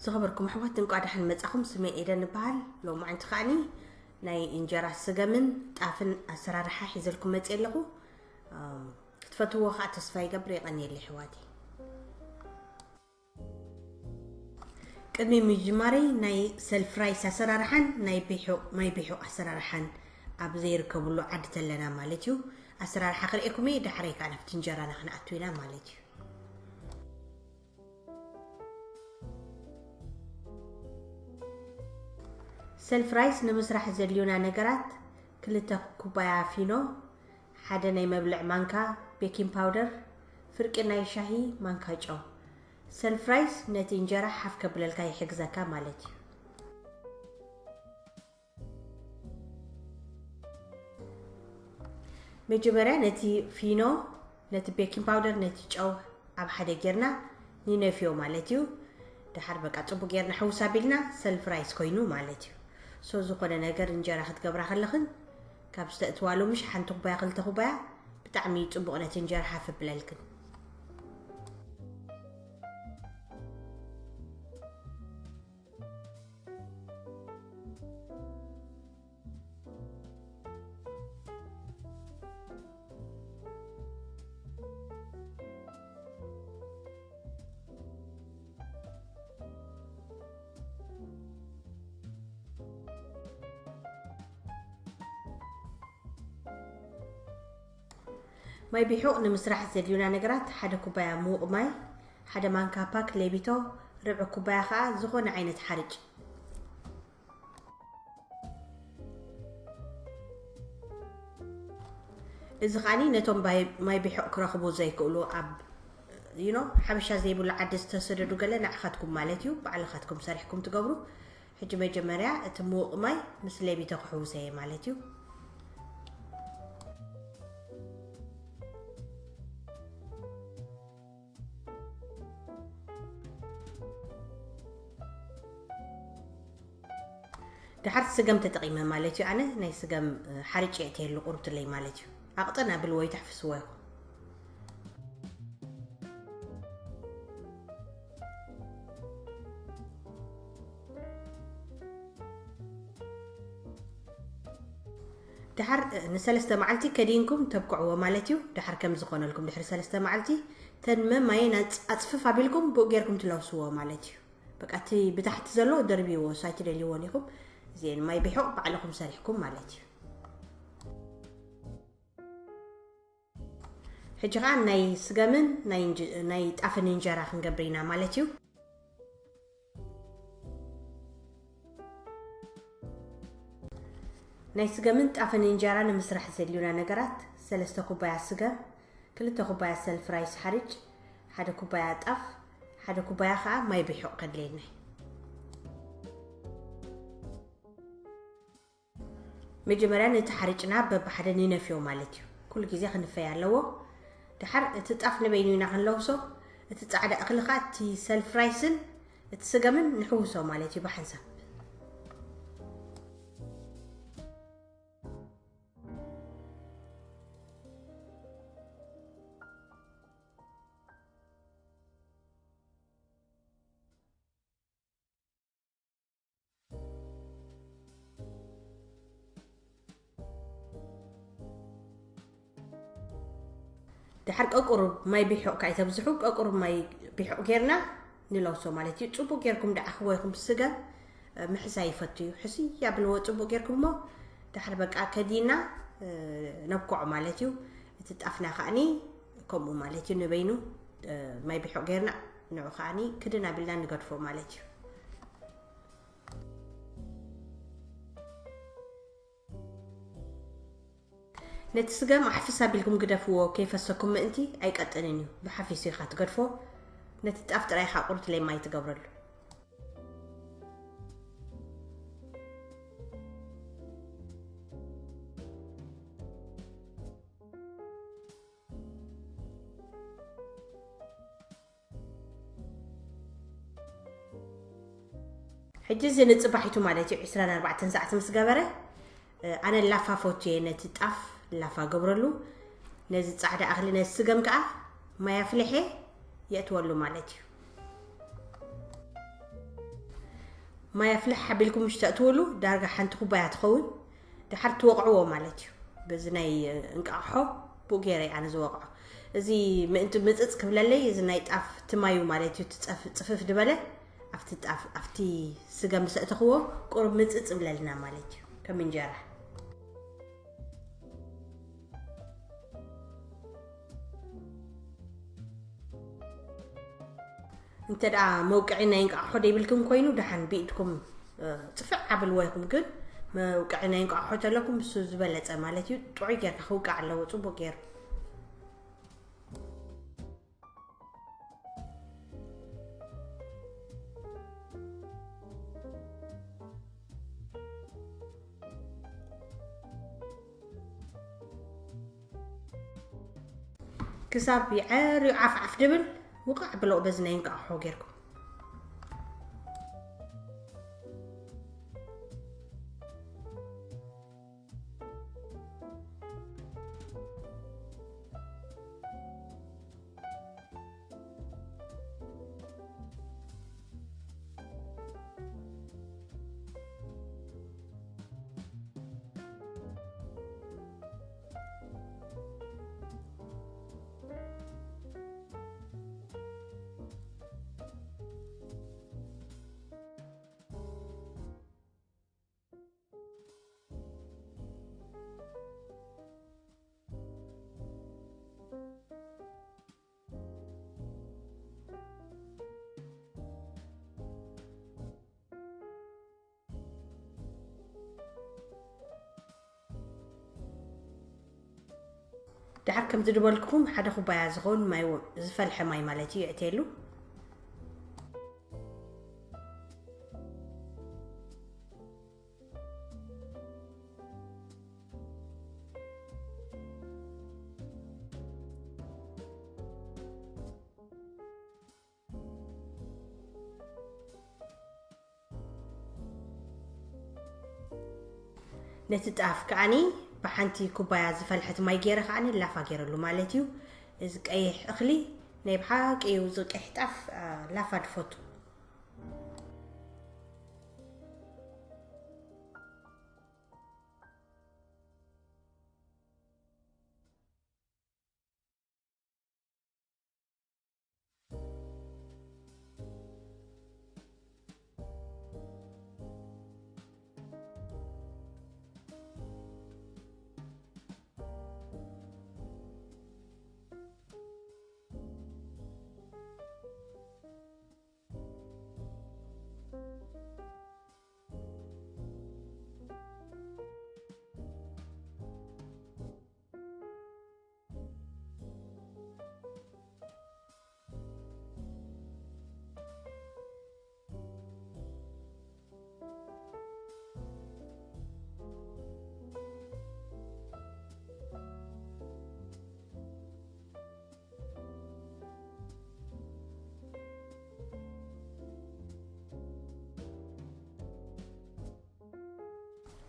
ዝኸበርኩም ኣሕዋት፣ እንቋዕ ደሓን መጻኹም። ስመይ ኤደን እበሃል። ሎማዓንቲ ከዓኒ ናይ እንጀራ ስገምን ጣፍን ኣሰራርሓ ሒዘልኩም መጽየ ኣለኹ። ኣም፣ ክትፈትውዎ ከዓ ተስፋ ይገብር። የቐንየለይ ኣሕዋተይ። ቅድሚ ምጅማረይ ናይ ሰልፍ ራይስ ኣሰራርሓን ናይ ቢሑ-፣ ማይ ቢሑቕ ኣሰራርሓን ኣብ ዘይርከብሉ ዓዲ ተለና ማለት እዩ። ኣሰራርሓ ክርእየኩም እየ፣ ዳሕረይ ከዓ ናብቲ እንጀራና ክንኣቱ ኢና ማለት እዩ። ሰልፍ ራይስ ንምስራሕ ዘድልዩና ነገራት፣ ክልተ ኩባያ ፊኖ፣ ሓደ ናይ መብልዕ ማንካ ቤኪንግ ፓውደር፣ ፍርቂ ናይ ሻሂ ማንካ ጨው። ሰልፍ ራይስ ነቲ እንጀራ ሓፍ ከብለልካ ይሕግዘካ ማለት እዩ። መጀመርያ ነቲ ፊኖ፣ ነቲ ቤኪንግ ፓውደር፣ ነቲ ጨው ኣብ ሓደ ጌርና ንነፍዮ ማለት እዩ። ደሓር በቃ ጽቡቅ ጌርና ሕውስ ኣቢልና ሰልፍ ራይስ ኮይኑ ማለት እዩ። ሶ ዝኾነ ነገር እንጀራ ክትገብራ ከለኽን ካብ ዝተእትዋ ሎምሽ ሓንቲ ኩባያ ክልተ ኩባያ ብጣዕሚ ጽቡቅ ነቲ እንጀራ ሓፍ ብለልክን። ማይ ቢሑቕ ንምስራሕ ዘድልዩና ነገራት፣ ሓደ ኩባያ ምዉቕ ማይ፣ ሓደ ማንካ ፓክ ሌቢቶ፣ ርብዒ ኩባያ ኸኣ ዝኾነ ዓይነት ሓርጭ። እዚ ኸኣኒ ነቶም ባይ-፣ ማይ ቢሑቕ ክረኽቡ ዘይክእሉ ኣብ፣ you know፣ ሓበሻ ዘይብሉ ዓዲ ዝተሰደዱ ገለ ንዓኻትኩም ማለት እዩ። ባዕልኻትኩም ሰሪሕኩም ትገብሩ። ሕጂ መጀመርያ እቲ ምዉቕ ማይ ምስ ሌቢቶ ክሕውሰ እየ ማለት እዩ። ደሓር ስገም ተጠቒመ ማለት እዩ። ኣነ ናይ ስገም፣ እ፣ ሓርጭ የእትየሉ ቁርብትለይ ማለት እዩ። ኣቕጥን ኣብልዎ ይተሕፍስዎ ኢኹም። ደሓር፣ እ፣ ንሰለስተ መዓልቲ ከዲንኩም ተብቅዕዎ ማለት እዩ። ደሓር ከም ዝኾነልኩም ድሕሪ ሰለስተ መዓልቲ ተን መማየን ኣጽ-፣ ኣጽፍፍ ኣቢልኩም ብኡ ጌርኩም ትለብስዎ ማለት እዩ። በቃ እቲ ብታሕቲ ዘሎ ደርብይዎ፣ እሱ ኣይትደልይዎን ኢኹም። እዚኤን ማይ ቢሑቕ ባዕልኹም ሰሪሕኩም ማለት እዩ። ሕጂ ኸኣ ናይ ስገምን ናይ እንጅ-፣ ናይ ጣፍን እንጀራ ክንገብር ኢና ማለት እዩ። ናይ ስገምን ጣፍን እንጀራ ንምስራሕ ዘድልዩና ነገራት፣ ሰለስተ ኩባያ ስገም፣ ክልተ ኩባያ ሰልፍ ራይስ ሓርጭ፣ ሓደ ኩባያ ጣፍ፣ ሓደ ኩባያ ኸኣ ማይ ቢሑቕ ከድልየና እዩ። መጀመርያ ነቲ ሓርጭና በብሓደ ንነፍዮ ማለት እዩ። ኩሉ ግዜ ክንፈይ ኣለዎ። ደሓር እቲ ጣፍ ንበይኑ ኢና ክንለውሶ። እቲ ጻዕዳ እኽሊ ኸኣ እቲ ሰልፍ ራይስን እቲ ስገምን ንሕውሶ ማለት እዩ ብሓንሳብ። ደሓር ቀቁር ማይ ቢሑቕ ካይተብዝሑ፣ ቀቁር ማይ ቢሑቕ ጌርና ንለውሶ ማለት እዩ። ጽቡቅ ጌርኩም ደኣ ኣሕዋይኹም ስገም፣ እ፣ ምሕሳይ ይፈቱ እዩ። ሕስይ ኣብልዎ ጽቡቅ ጌርኩም እሞ፣ ደሓር በቃ ከዲና፣ እ፣ ነብክዖ ማለት እዩ። እቲ ጣፍና ከኣኒ ከምኡ ማለት እዩ። ንበይኑ፣ እ፣ ማይ ቢሑቕ ጌርና ንዑ ከኣኒ ክድን ኣቢልና ንገድፎ ማለት እዩ። ነቲ ስገም ኣሕፍስ ኣቢልኩም ግደፍዎ፣ ከይፈሰኩም ምእንቲ ኣይቀጥንን እዩ። ብሓፊሱ ኢኻ ትገድፎ። ነቲ ጣፍ ጥራይ ኢኻ ቁርት ለይ ማይ ትገብረሉ። ሕጂ እዚ ንጽባሒቱ ማለት እዩ፣ ዕስራን ኣርባዕተን ሰዓት ምስ ገበረ፣ እ፣ ኣነ ላፋ ፈቱ እየ፣ ነቲ ጣፍ ላፋ ገብረሉ፣ ነዚ ጻዕዳ እኽሊ፣ ነዚ ስገም ከኣ ማይ ኣፍሊሐ የእትወሉ ማለት እዩ። ማይ ኣፍልሕ ኣቢልኩም ምሽ ተእትውሉ ዳርጋ ሓንቲ ኩባያ ትኸውን። ድሓር ትወቕዕዎ ማለት እዩ። በዚ ናይ እንቃቕሖ ብኡ ገይረ ኣነ ዝወቕዖ። እዚ ምእንቲ ምጽጽ ክብለለይ፣ እዚ ናይ ጣፍ ትማዩ ማለት እዩ። ትጸፍ-፣ ጽፍፍ ዝበለ ኣብቲ ጣፍ፣ ኣብቲ ስገም ምስ ኣእተኽዎ ቁሩብ ምጽጽ ይብለልና ማለት እዩ። ከም እንጀራ። እንተ ደኣ መውቅዒ ናይ እንቃቕሖ ደይብልኩም ኮይኑ፣ ደሓን ብኢድኩም፣ እ፣ ጽፍዕ ኣብልዎ ኢኹም። ግን መውቅዒ ናይ እንቃቕሖ ተለኩም፣ እሱ ዝበለጸ ማለት እዩ። ጥዑይ ጌርካ ክውቃዕ ኣለዎ፣ ጽቡቕ ጌሩ። ክሳብ ይዐርዩ ዓፍ ዓፍ ድብል ውቃዕ ብሎ በዚ ናይ እንቃቕሖ ጌርኩም። ድሓር ከምዚ ዝበልኩኹም ሓደ ኩባያ ዝኸውን ማይ ወ-፣ ዝፈልሐ ማይ ማለት እዩ የእትየሉ። ነቲ ጣፍ ከዓኒ ብሓንቲ ኩባያ ዝፈልሐት ማይ ገይረ ከዓኒ ላፋ ገይረሉ ማለት እዩ። እዚ ቀይሕ እኽሊ ናይ ብሓቂ እዩ፣ እዚ ቀይሕ ጣፍ፣ አ፣ ላፋ ድፈቱ።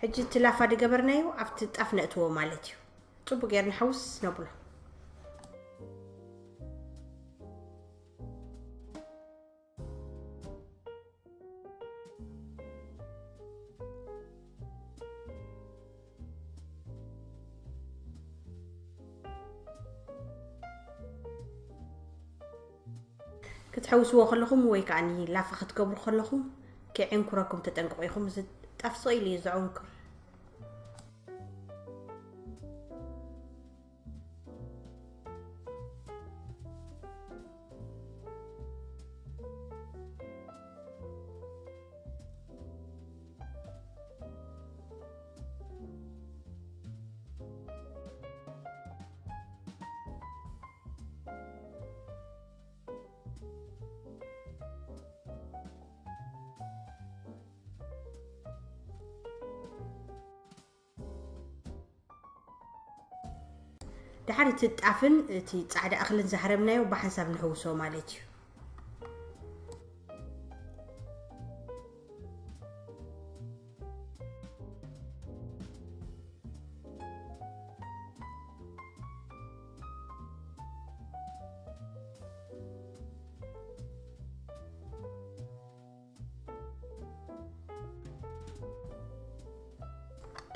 ሕጂ እቲ ላፋ ዝገበርናዮ ኣብቲ ጣፍ ነእትዎ ማለት እዩ። ጽቡቅ ጌርና ሕውስ ነብሎ። ክትሕውስዎ ከለኹም ወይ ከዓኒ ላፋ ክትገብሩ ከለኹም ከዕንኩረኩም ተጠንቀቑ ኢኹም። እዚ ጣፍ ስቕ ኢሉ እዩ ዘዕንኩር። ደሓር እቲ ጣፍን እቲ ጻዕዳ እኽልን ዝሃረምናዮ ብሓንሳብ ንሕውሶ ማለት እዩ።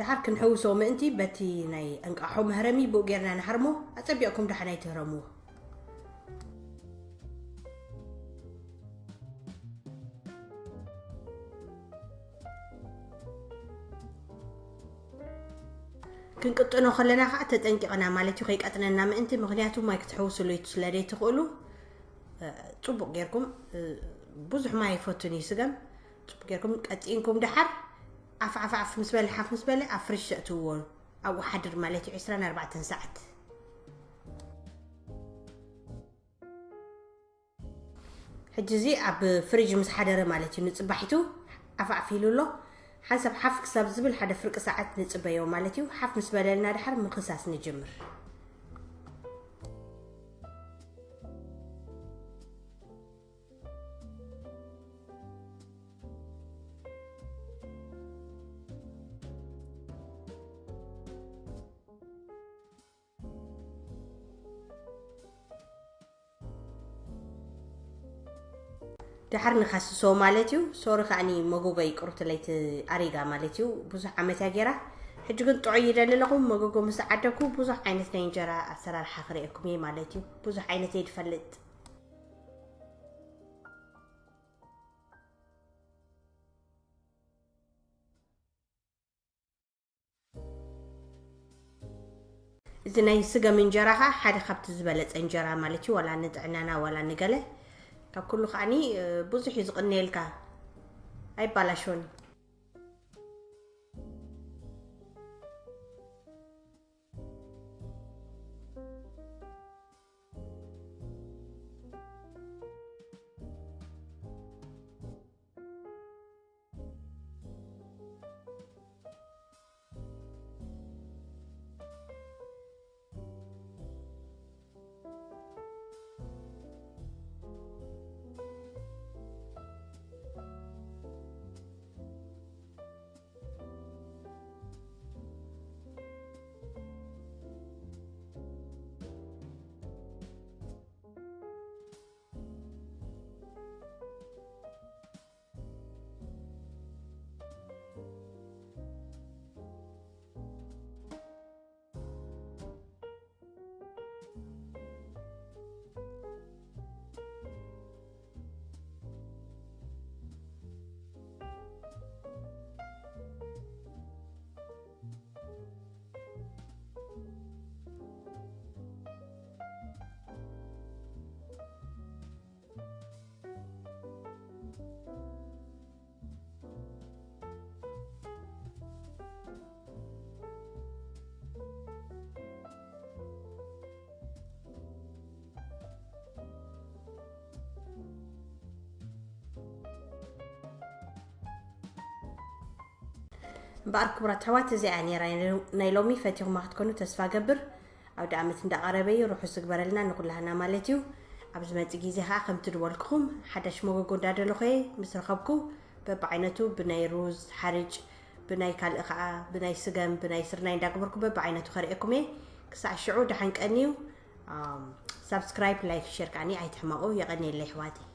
ድሓር ክንሕውሶ ምእንቲ በቲ ናይ እንቃሖ መህረሚ ብኡ ጌርና ንሃርሞ። ኣጸቢቕኩም ደሓን ኣይትህረምዎ። ክንቅጥኖ ከለና ከዓ ተጠንቂቕና ማለት እዩ፣ ከይቀጥነና ምእንቲ። ምኽንያቱ ማይ ክትሕውስሉ እዩ ስለ ዘይትኽእሉ፣ እ፣ ጽቡቕ ጌርኩም፣ እ፣ ብዙሕ ማይ ኣይፈቱን እዩ ስገም። ጽቡቕ ጌርኩም ቀጢንኩም ደሓር ኣፍ ኣፍ ኣፍ ምስ በለ፣ ሓፍ ምስ በለ ኣብ ፍሪጅ ተእትውዎ። ኣብኡ ሓድር ማለት እዩ ዕስራን ኣርባዕተን ሰዓት። ሕጂ እዚ ኣብ ፍሪጅ ምስ ሓደረ ማለት እዩ ንጽባሒቱ ኣፍ ኣፍ ኢሉ ኣሎ። ሓንሳብ ሓፍ ክሳብ ዝብል ሓደ ፍርቂ ሰዓት ንጽበዮ ማለት እዩ። ሓፍ ምስ በለልና ደሓር ምኽሳስ ንጅምር። ደሓር ንኻስሶ ማለት እዩ። ሶሪ ከዓኒ መጎጎ ይቅርቱ ለይቲ ኣሪጋ ማለት እዩ። ብዙሕ ዓመት እያ ጌራ። ሕጂ ግን ጥዑይ ይደሊ ኣለኹ። መጎጎ ምስ ዓደኩ ብዙሕ ዓይነት ናይ እንጀራ ኣሰራርሓ ክርእየኩም እየ ማለት እዩ። ብዙሕ ዓይነት እየ ዝፈልጥ። እዚ ናይ ስገም እንጀራ ኸዓ ሓደ ካብቲ ዝበለጸ እንጀራ ማለት እዩ። ዋላ ንጥዕናና ዋላ ንገለ ካብ ኩሉ ከዓኒ፣ እ፣ ብዙሕ እዩ ዝቕነየልካ። ኣይባላሾን። እምበኣር ክቡራት ኣሕዋት፣ እዚኣ ነይራ ናይ ሎሚ። ፈቲኹማ ክትኮኑ ተስፋ ገብር። ኣውደ ኣመት እንዳቐረበ እዩ። ርሑስ ዝግበረልና ንኩላህና ማለት እዩ። ኣብ ዝመጽእ ግዜ ኸዓ ከምቲ ዝበልኩኹም ሓዳሽ መጎጎ እንዳደለኹ እየ ምስ ረኸብኩ በብዓይነቱ ብናይ ሩዝ ሓርጭ፣ ብናይ ካልእ ኸዓ ብናይ ስገም፣ ብናይ ስርናይ እንዳገበርኩ በብዓይነቱ ከርእየኩም እየ። ክሳዕ ሽዑ ደሓን ቀንዩ። ኣም፣ ሳብስክራይብ፣ ላይክ፣ ሼር ከዓኒ ኣይትሕመቑ። የቐንየለይ ኣሕዋተይ።